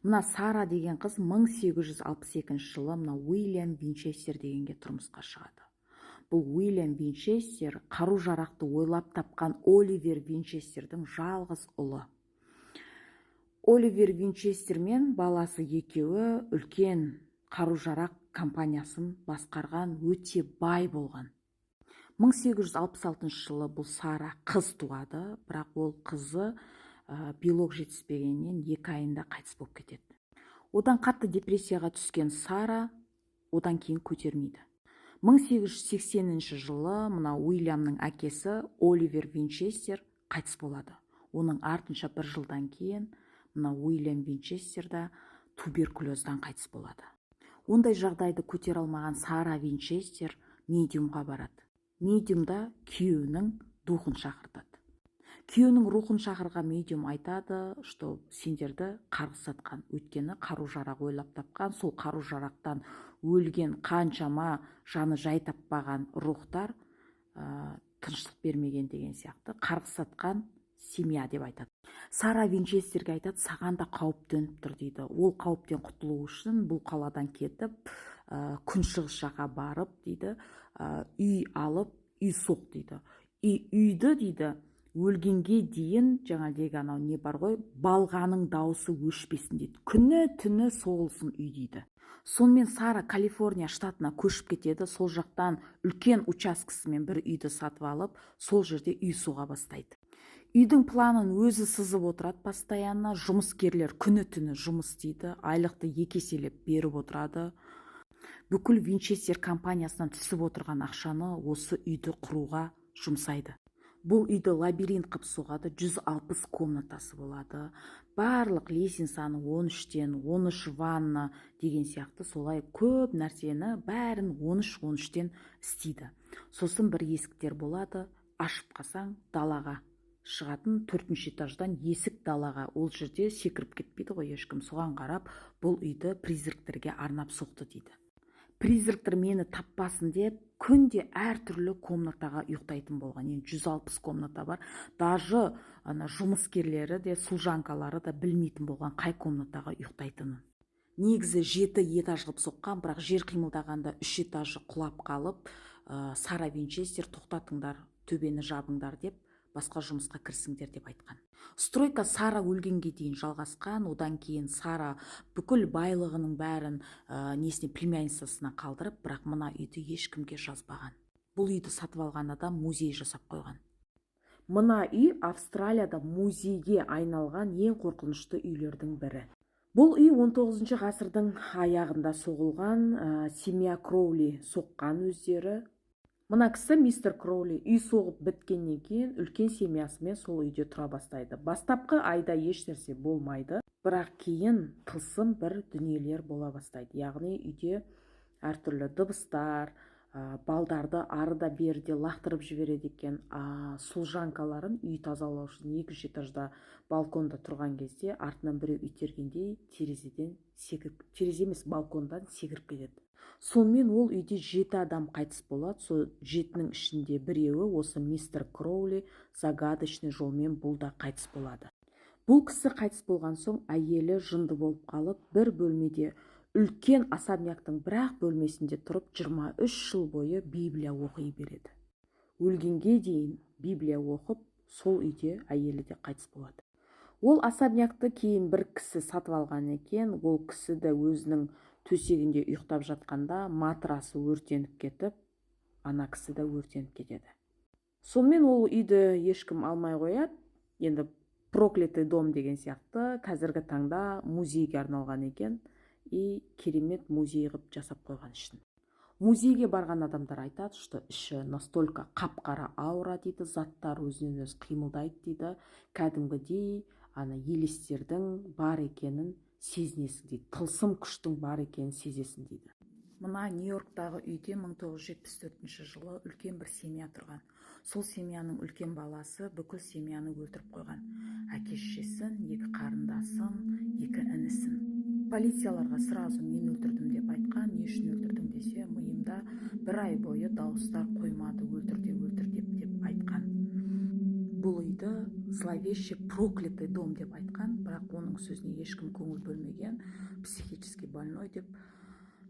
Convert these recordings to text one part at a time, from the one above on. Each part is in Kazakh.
Мына Сара деген қыз 1862 жылы мына Уильям Винчестер дегенге тұрмысқа шығады. Бұл Уильям Винчестер қару жарақты ойлап тапқан Оливер Винчестердің жалғыз ұлы. Оливер Винчестер мен баласы екеуі үлкен қару жарақ компаниясын басқарған, өте бай болған. 1866 жылы бұл Сара қыз туады, бірақ ол қызы белок жетіспегеннен 2 айында қайтыс болып кетеді. Одан қатты депрессияға түскен Сара одан кейін көтермейді. 1880 жылы мына Уильямның әкесі Оливер Винчестер қайтыс болады. Оның артынша бір жылдан кейін мына Уильям Винчестер да туберкулездан қайтыс болады. Ондай жағдайды көтере алмаған Сара Винчестер медиумға барады. Медиумда күйеуінің духын шақыртады. Күйеуінің рухын шақырған медиум айтады, что сендерді қарғыс атқан, өйткені қару жарақ ойлап тапқан, сол қару жарақтан өлген қаншама жаны жай таппаған рухтар тыныштық бермеген деген сияқты, қарғыс атқан семья деп айтады. Сара Винчестерге айтады, саған да қауіп төніп тұр дейді. Ол қауіптен құтылу үшін бұл қаладан кетіп, күншығыс жаққа барып дейді, үй алып, үй соқ дейді. И үйді дейді, өлгенге дейін жаңағыдегі анау не бар ғой, балғаның дауысы өшпесін дейді, күні түні соғылсын үй дейді. Сонымен Сара Калифорния штатына көшіп кетеді. Сол жақтан үлкен учаскесімен бір үйді сатып алып, сол жерде үй соға бастайды. Үйдің планын өзі сызып отырады постоянно. Жұмыскерлер күні түні жұмыс істейді, айлықты екі еселеп беріп отырады. Бүкіл Винчестер компаниясынан түсіп отырған ақшаны осы үйді құруға жұмсайды. Бұл үйді лабиринт қып соғады, 160 комнатасы болады, барлық лестницаны 13-тен, 13 ванна деген сияқты, солай көп нәрсені бәрін 13-13-тен істейді. Сосын бір есіктер болады, ашып қалсаң, далаға шығатын, төртінші этаждан есік далаға. Ол жерде секіріп кетпейді ғой ешкім. Соған қарап, бұл үйді призрактерге арнап соқты дейді. Призрактер мені таппасын деп күнде әртүрлі комнатаға ұйықтайтын болған. Енді 160 комната бар, даже ана жұмыскерлері де, служанкалары да білмейтін болған қай комнатаға ұйықтайтынын. Негізі жеті этаж қылып соққан, бірақ жер қимылдағанда үш этажы құлап қалып, Сара Винчестер «Тоқтатыңдар, төбені жабыңдар» деп, басқа жұмысқа кірісіңдер деп айтқан. Стройка Сара өлгенге дейін жалғасқан. Одан кейін Сара бүкіл байлығының бәрін несіне, племянницасына қалдырып, бірақ мына үйді ешкімге жазбаған. Бұл үйді сатып алған адам музей жасап қойған. Мына үй Австралияда музейге айналған ең қорқынышты үйлердің бірі. Бұл үй 19 ғасырдың аяғында соғылған, семья Кроули соққан өздері. Мына кісі, мистер Кроули, үй соғып біткеннен кейін үлкен семьясымен сол үйде тұра бастайды. Бастапқы айда ешнәрсе болмайды, бірақ кейін тылсым бір дүниелер бола бастайды, яғни үйде әртүрлі дыбыстар, балдарды ары да бері де лақтырып жібереді екен. Служанкаларын үй тазалау үшін екінші этажда балконда тұрған кезде артынан біреу itергендей терезеден секіріп, терезе емес, балкондан секіріп кетеді. Сонымен ол үйде жеті адам қайтыс болады. Сол жетінің ішінде біреуі осы мистер Кроули, загадочный жолмен бұл да қайтыс болады. Бұл кісі қайтыс болған соң әйелі жынды болып қалып, бір бөлмеде, үлкен особняктың бір-ақ бөлмесінде тұрып, 23 жыл бойы Библия оқи береді. Өлгенге дейін Библия оқып, сол үйде әйелі де қайтыс болады. Ол особнякты кейін бір кісі сатып алған екен. Ол кісі де өзінің төсегінде ұйықтап жатқанда матрасы өртеніп кетіп, ана кісі де өртеніп кетеді. Сонымен ол үйді ешкім алмай қояды. Енді проклятый дом деген сияқты қазіргі таңда музейге арналған екен и керемет музей қылып жасап қойған ішін. Музейге барған адамдар айтады, что іші настолько қап-қара аура дейді, заттар өзінен өзі қимылдайды дейді, кәдімгідей ана елестердің бар екенін сезінесің дейді, тылсым күштің бар екенін сезесің дейді. Мына Нью Йорктағы үйде 1974 жылы үлкен бір семья тұрған. Сол семьяның үлкен баласы бүкіл семьяны өлтіріп қойған: әке шешесін, екі қарындасын, екі інісін. Полицияларға сразу «Мен өлтірдім» деп айтқан. Не үшін өлтірдің десе, «Миымда бір ай бойы дауыстар қоймады, өлтір де, өлтір деп» деп айтқан. Бұл үйді зловещий проклятый дом деп айтқан, бірақ оның сөзіне ешкім көңіл бөлмеген, психически больной деп.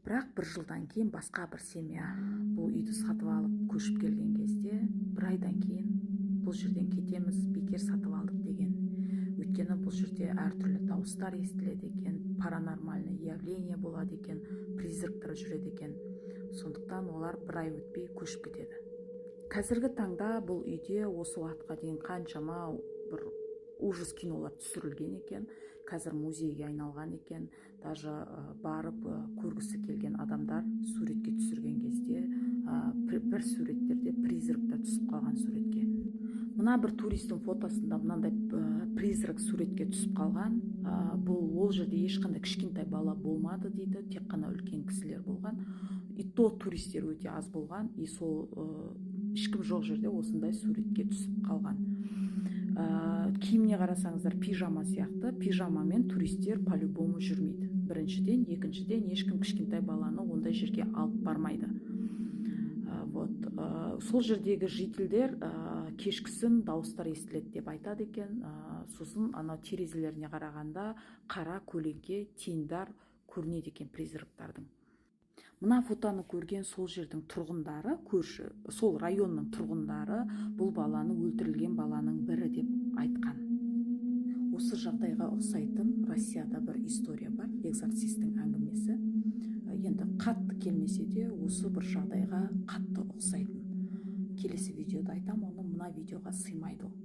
Бірақ бір жылдан кейін басқа бір семья бұл үйді сатып алып, көшіп келген кезде, бір айдан кейін «Бұл жерден кетеміз, бекер сатып алдық» деген. Өйткені бұл жерде әртүрлі дауыстар естіледі екен, паранормальный явление болады екен, призрактар жүреді екен. Сондықтан олар бір ай өтпей көшіп кетеді. Қазіргі таңда бұл үйде осы уақытқа дейін қаншама бір ужас кинолар түсірілген екен. Қазір музейге айналған екен. Даже барып көргісі келген адамдар суретке түсірген кезде бір суреттерде призрактар түсіп қалған суретке. Мына бір туристің фотосында мынандай призрак суретке түсіп қалған. Бұл ол жерде ешқандай кішкентай бала болмады дейді, тек қана үлкен кісілер болған, и то туристер өте аз болған. И сол ешкім жоқ жерде осындай суретке түсіп қалған. Киіміне қарасаңыздар, пижама сияқты. Пижамамен туристер по-любому жүрмейді, біріншіден. Екіншіден, ешкім кішкентай баланы ондай жерге алып бармайды. Вот сол жердегі жительдер кешкісін дауыстар естіледі деп айтады екен. Сосын анау терезелеріне қарағанда, қара көлеңке, теньдар көрінеді екен призрактардың. Мына фотоны көрген сол жердің тұрғындары, көрші сол районның тұрғындары бұл баланы өлтірілген баланың бірі деп айтқан. Осы жағдайға ұқсайтын Россияда бір история бар, экзорцисттің әңгімесі. Енді қатты келмесе де, осы бір жағдайға қатты ұқсайтын. Келесі видеода айтамын оны, мына видеоға сыймайды ол.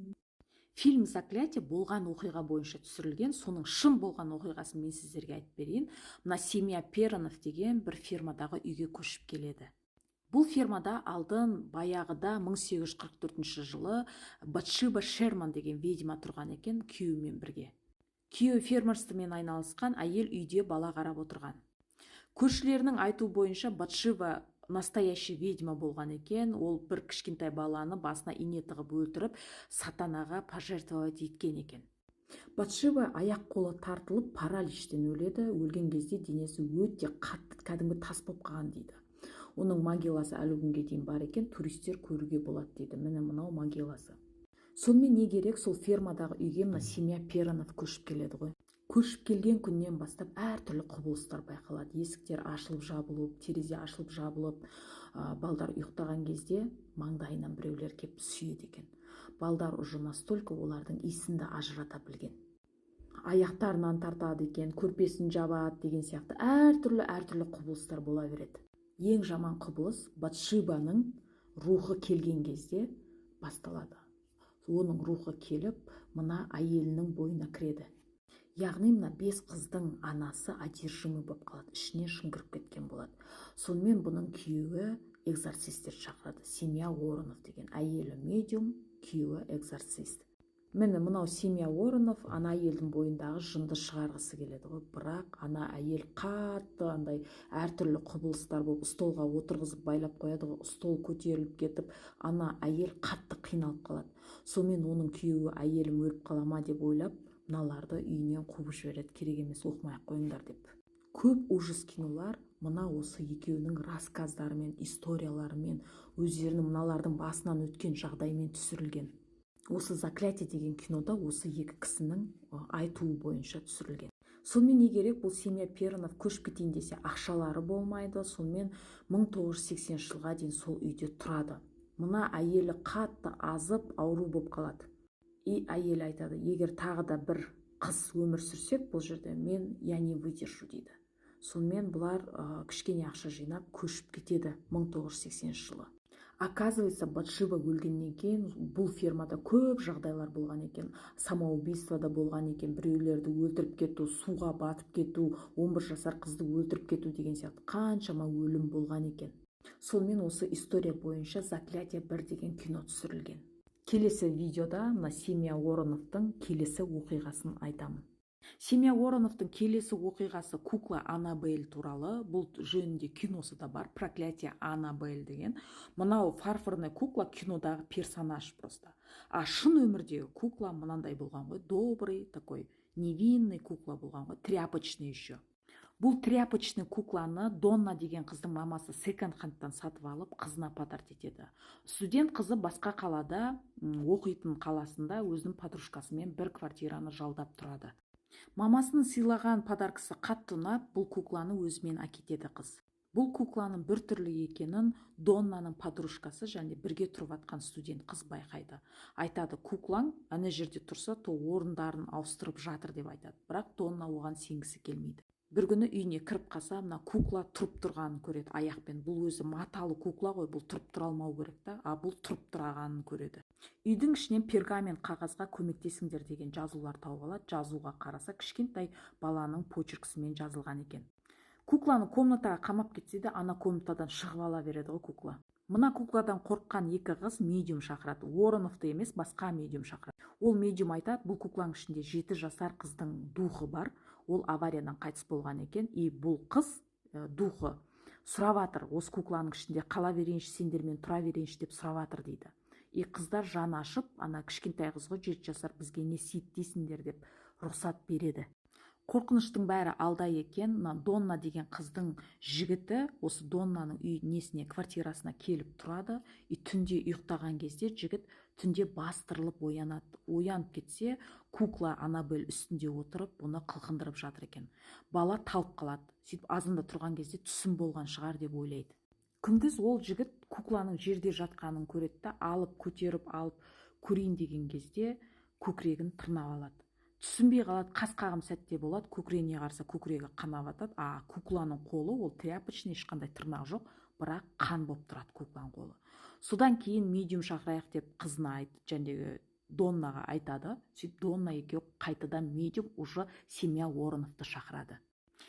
Фильм «Заклятие» болған оқиға бойынша түсірілген. Соның шын болған оқиғасын мен сіздерге айтып берейін. Мына семья Перонов деген бір фермадағы үйге көшіп келеді. Бұл фермада алдын баяғыда 1844 жылы Батшиба Шерман деген ведьма тұрған екен күйеуімен бірге. Күйеуі фермерствомен айналысқан, әйел үйде бала қарап отырған. Көршілерінің айтуы бойынша, Батшиба настоящий ведьма болған екен. Ол бір кішкентай баланы басына ине тығып өлтіріп, сатанаға пожертвовать еткен екен. Батшиба аяқ қолы тартылып, параличтен өледі. Өлген кезде денесі өте қатты, кәдімгі тас болып қалған дейді. Оның могиласы әлі күнге дейін бар екен, туристер көруге болады дейді. Міне, мынау могиласы. Сонымен, не керек, сол фермадағы үйге мына семья Перонов көшіп келеді ғой. Көшіп келген күннен бастап әртүрлі құбылыстар байқалады: есіктер ашылып жабылып, терезе ашылып жабылып, балдар ұйықтаған кезде маңдайынан біреулер кеп сүйеді екен. Балдар уже настолько олардың иісін де ажырата білген. Аяқтарынан тартады екен, көрпесін жабады деген сияқты әртүрлі әртүрлі құбылыстар бола береді. Ең жаман құбылыс Батшибаның рухы келген кезде басталады. Оның рухы келіп, мына әйелінің бойына кіреді, яғни мына бес қыздың анасы одержимый болып қалады, ішіне жын кіріп кеткен болады. Сонымен, бұның күйеуі экзорцисттерді шақырады. Семья Уорренов деген, әйелі медиум, күйеуі экзорцист. Міне, мынау семья Уорренов ана әйелдің бойындағы жынды шығарғысы келеді ғой. Бірақ ана әйел қатты андай әртүрлі құбылыстар болып, столға отырғызып байлап қояды ғой, стол көтеріліп кетіп, ана әйел қатты қиналып қалады. Сонымен, оның күйеуі әйелім өліп қала ма деп ойлап, мыналарды үйінен қуып жібереді, керек емес, оқымай ақ қойыңдар деп. Көп ужас кинолар мына осы екеуінің рассказдарымен, историяларымен, өздерінің мыналардың басынан өткен жағдаймен түсірілген. Осы «Заклятие» деген кинода осы екі кісінің айтуы бойынша түсірілген. Сонымен, не керек, бұл семья Перонов көшіп кетейін десе, ақшалары болмайды. Сонымен, 1980 жылға дейін сол үйде тұрады. Мына әйелі қатты азып, ауру болып қалады. И әйелі айтады: «Егер тағы да бір қыс өмір сүрсек бұл жерде, мен, я не выдержу», – дейді. Сонымен, бұлар кішкене ақша жинап, көшіп кетеді 1980 жылы. Оказывается, Батшиба өлгеннен кейін бұл фермада көп жағдайлар болған екен. Самоубийство да болған екен, біреулерді өлтіріп кету, суға батып кету, 11 жасар қызды өлтіріп кету деген сияқты қаншама өлім болған екен. Сонымен, осы история бойынша «Заклятие 1» деген кино түсірілген. Келесі видеода мына семья Уорреновтың келесі оқиғасын айтамын. Семья Уорреновтың келесі оқиғасы кукла Аннабель туралы. Бұл жөнінде киносы да бар, «Проклятие Аннабель» деген. Мынау фарфорный кукла кинодағы персонаж просто, а шын өмірдегі кукла мынандай болған ғой, добрый такой, невинный кукла болған ғой, тряпочный еще. Бұл тряпочный кукланы Донна деген қыздың мамасы секонд хендтан сатып алып, қызына подарок етеді. Студент қызы басқа қалада, оқитын қаласында өзінің подружкасымен бір квартираны жалдап тұрады. Мамасының сыйлаған подаркасы қатты ұнап, бұл кукланы өзімен әкетеді қыз. Бұл кукланың біртүрлі екенін Доннаның подружкасы және бірге тұрып жатқан студент қыз байқайды. Айтады: «Куклаң ана жерде тұрса, то орындарын ауыстырып жатыр», — деп айтады. Бірақ Донна оған сенгісі келмейді. Бір күні үйіне кіріп қалса, мына кукла тұрып тұрғанын көреді аяқпен. Бұл өзі маталы кукла ғой, бұл тұрып тұра алмау керек та, а бұл тұрып тұрғанын көреді. Үйдің ішінен пергамент қағазға «Көмектесіңдер» деген жазулар тауып алады. Жазуға қараса, кішкентай баланың почеркісімен жазылған екен. Кукланы комнатаға қамап кетсе де, ана комнатадан шығып ала береді ғой кукла. Мына кукладан қорыққан екі қыз медиум шақырады. Уорреновты емес, басқа медиум шақырады. Ол медиум айтады: бұл кукланың ішінде 7 жасар қыздың духы бар, ол авариядан қайтыс болған екен, и бұл қыз духы сұрап жатыр, осы кукланың ішінде қала берейінші, сендермен тұра берейінші деп сұрап жатыр дейді. И қыздар жаны ашып, ана кішкентай қыз ғой, 7 жасар, бізге не істейді дейсіңдер деп рұқсат береді. Қорқыныштың бәрі алда екен. Мына Донна деген қыздың жігіті осы Доннаның үй несіне, квартирасына келіп тұрады. И түнде ұйықтаған кезде жігіт түнде бастырылып оянады. Оянып кетсе, кукла Анабель үстінде отырып, бұны қылқындырып жатыр екен. Бала талып қалады. Сөйтіп азанда тұрған кезде түсім болған шығар деп ойлайды. Күндіз ол жігіт кукланың жерде жатқанын көреді да, алып, көтеріп алып көрейін деген кезде көкірегін тырнап алады. Түсінбей қалады. Қас қағым сәтте болады, көкірегіне қараса, көкірегі қанап жатады. А кукланың қолы ол тряпочный, ешқандай тырнақ жоқ, бірақ қан болып тұрады кукланың қолы. Содан кейін медиум шақырайық деп қызына айт, жәндегі Доннаға айтады. Сөйтіп Донна екеуі қайтадан медиум, уже семья Уорреновты шақырады.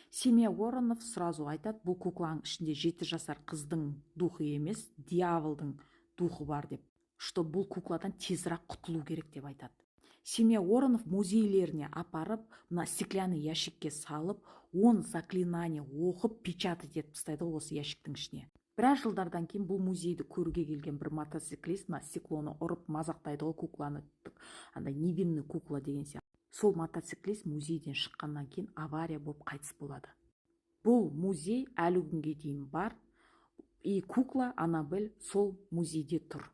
Семья Уорренов сразу айтады: бұл кукланың ішінде 7 жасар қыздың духы емес, дьяволдың духы бар деп, что бұл кукладан тезірек құтылу керек деп айтады. Семья Уорренов музейлеріне апарып, мына стеклянный ящикке салып, 10 заклинание оқып, печатать етіп тастайды ғой осы ящиктің ішіне. Біраз жылдардан кейін бұл музейді көруге келген бір мотоциклист мына стеклоны ұрып мазақтайды ғой кукланы, андай невинный кукла деген сияқты. Сол мотоциклист музейден шыққаннан кейін авария болып қайтыс болады. Бұл музей әлі күнге дейін бар, и кукла Анабель сол музейде тұр.